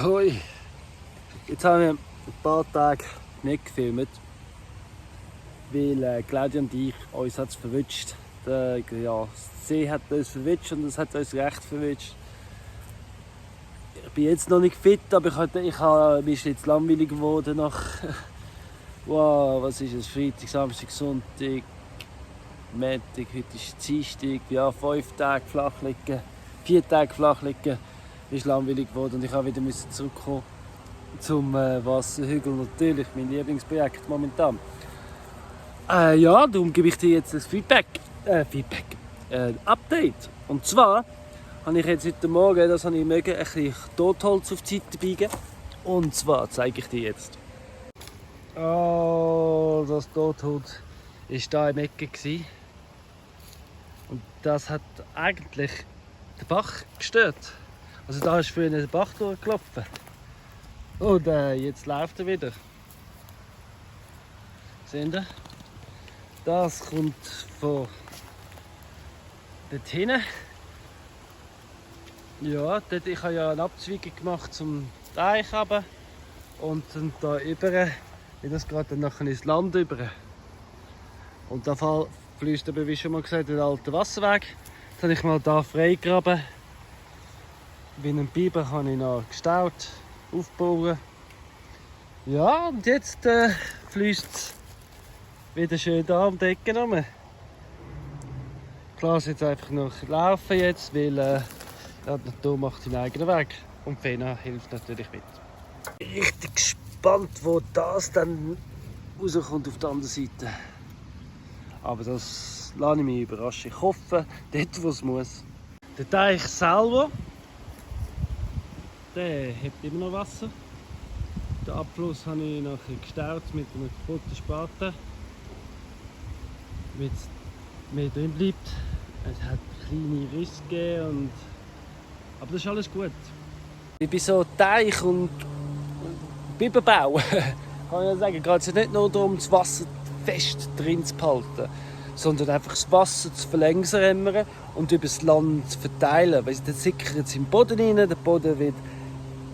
Hoi, jetzt haben wir ein paar Tage nicht gefilmt, weil Claudia und ich uns hat's verwünscht. Sie hat uns verwünscht und das hat uns recht verwünscht. Ich bin jetzt noch nicht fit, aber mir ist jetzt langweilig geworden nach wow, was ist es? Freitag, Samstag, Sonntag, Montag, heute ist Dienstag, ja 5 Tage flach liegen, 4 Tage flach liegen. Ist langweilig geworden und ich habe wieder zurückkommen zum Wasserhügel, natürlich mein Lieblingsprojekt momentan. Darum gebe ich dir jetzt ein Update. Und zwar habe ich jetzt heute Morgen, das habe ich mögen, ein bisschen Totholz auf die Seite biegen. Und zwar zeige ich dir jetzt. Oh, das Totholz war da im Ecke gewesen. Und das hat eigentlich den Bach gestört. Also da ist früher der Bach durchgelaufen. Und jetzt läuft er wieder. Seht ihr? Das kommt von dort hinten. Ja, ich habe ja eine Abzweigung gemacht zum Teich runter. Und dann da über, wie das geht dann nachher ins Land über. Und da fließt aber, wie schon mal gesagt, der alte Wasserweg. Jetzt habe ich mal da freigraben. Wie einen Biber habe ich noch gestaut, aufgebaut. Ja, und jetzt fließt es wieder schön da um die Ecke herum. Klar, es jetzt einfach noch laufen jetzt, weil die Natur macht seinen eigenen Weg. Und Fena hilft natürlich mit. Ich bin richtig gespannt, wo das dann rauskommt auf der anderen Seite. Aber das lasse ich mich überraschen. Ich hoffe, dort wo es muss. Der Teich selber, der hat immer noch Wasser. Den Abfluss habe ich nachher gestaut mit einem kaputten Spaten, damit es mehr drin bleibt. Es hat kleine Risse gegeben, aber das ist alles gut. Bei so Teich und Biberbau kann ich sagen, geht es nicht nur darum, das Wasser fest drin zu behalten, sondern einfach das Wasser zu verlängern und über das Land zu verteilen. Weil dann sickert es im Boden rein, der Boden wird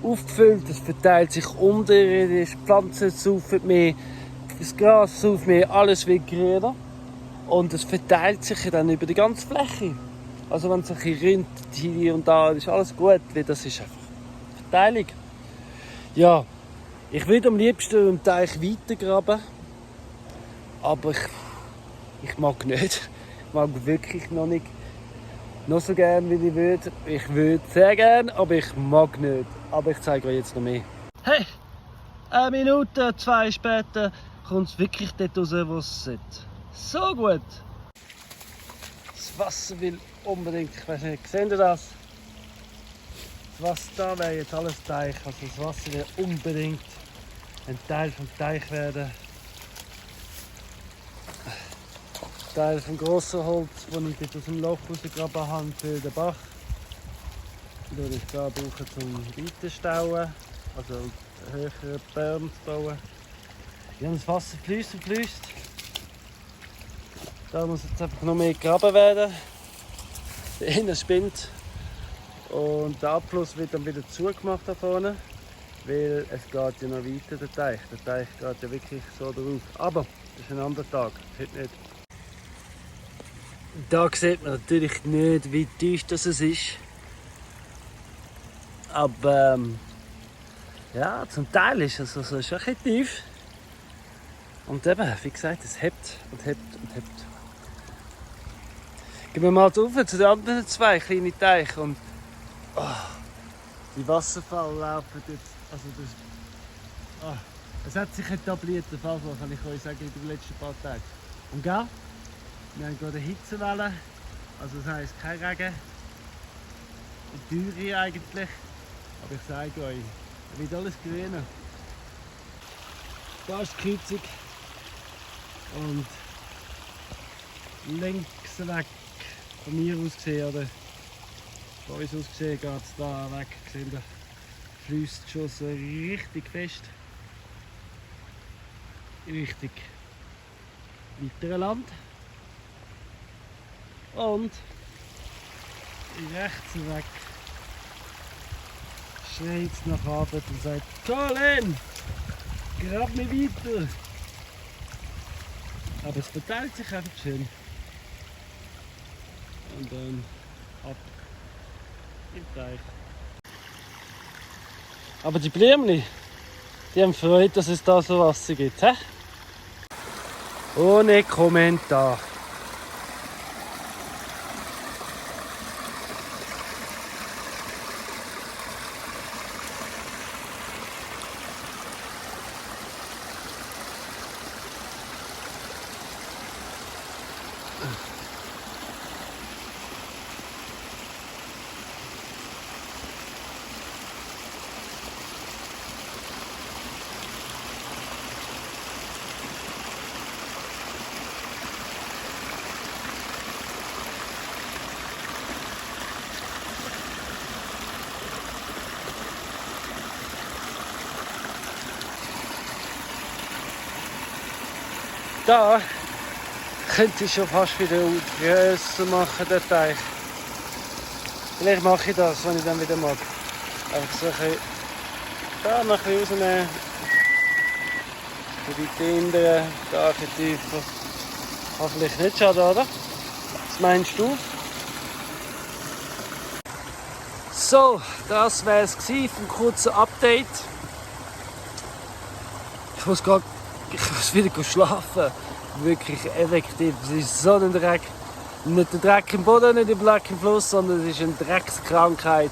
aufgefüllt, es verteilt sich unterirdisch, die Pflanzen saufen mehr, das Gras sauft mehr, alles wird grüner. Und es verteilt sich dann über die ganze Fläche. Also wenn es ein bisschen rinnt, hier und da, ist alles gut, weil das ist einfach Verteilung. Ja, ich würde am liebsten im Teich weitergraben, aber ich mag nicht. Ich mag wirklich noch nicht so gerne, wie ich würde. Ich würde sehr gerne, aber ich mag nicht. Aber ich zeige euch jetzt noch mehr. Hey, 1 Minute, 2 später kommt es wirklich dort raus, wo es sollte. So gut! Das Wasser will unbedingt, ich weiß nicht, seht ihr das? Das Wasser da wäre jetzt alles Teich, also das Wasser will unbedingt ein Teil vom Teich werden. Ein Teil vom grossen Holz, das ich dort aus dem Loch rausgegraben habe für den Bach. Den ich hier brauche zum Weiterstauen, also höhere Bäume zu bauen. Ja, das Wasser fließt und fließt. Da muss jetzt einfach noch mehr gegraben werden. Der Innen spinnt. Und der Abfluss wird dann wieder zugemacht da vorne. Weil es geht ja noch weiter, der Teich. Der Teich geht ja wirklich so drauf. Aber das ist ein anderer Tag, heute nicht. Da sieht man natürlich nicht, wie tief das ist. Aber ja, zum Teil ist es also schon ein bisschen tief. Und eben, wie gesagt, es hebt und hebt und hebt. Gehen wir mal rauf zu den anderen 2 kleinen Teichen und die Wasserfälle laufen jetzt. Also es hat sich etabliert, der Fall, kann ich euch sagen, in den letzten paar Tagen. Und gell? Wir haben gerade eine Hitzewelle, also das heisst kein Regen. Eine Dürre eigentlich, aber ich sage euch, es wird alles grüner. Da ist die Kreuzung und links weg, von mir aus gesehen, oder von uns aus gesehen, geht es da weg. Seht ihr, fließt schon so richtig fest. Richtig weiteres Land. Und rechts weg schreit nach Arbeit und sagt: Colin, grab mich weiter. Aber es verteilt sich einfach schön. Und dann ab im Teich. Aber die Blümchen, die haben Freude, dass es da so Wasser gibt. He? Ohne Kommentar. Da könnte ich schon fast wieder grösser machen, den Teich. Vielleicht mache ich das, wenn ich dann wieder mag. Einfach so ein bisschen, da noch ein bisschen rausnehmen. Für die hinteren, da ein bisschen tiefer. Kann vielleicht nicht schaden, oder? Was meinst du? So, das wäre es vom kurzen Update. Ich muss wieder schlafen. Wirklich effektiv. Es ist so ein Dreck. Nicht der Dreck im Boden, nicht im Dreck im Fluss, sondern es ist eine Dreckskrankheit.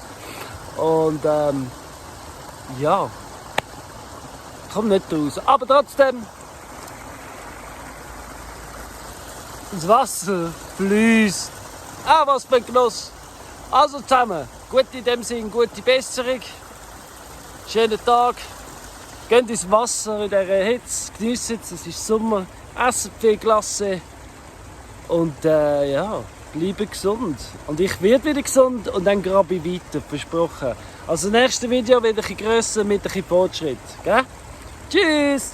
Und ja, kommt nicht raus. Aber trotzdem, das Wasser fließt. Ah, was für ein Genuss. Also zusammen, gut in dem Sinn, gute Besserung. Schönen Tag. Geht ins Wasser in dieser Hitze, geniessen es, es ist Sommer, essen viel Glasse und ja, bleiben gesund. Und ich werde wieder gesund und dann grabe ich weiter, versprochen. Also nächstes Video wieder ein bisschen grösser mit ein bisschen Fortschritt. Gell? Tschüss!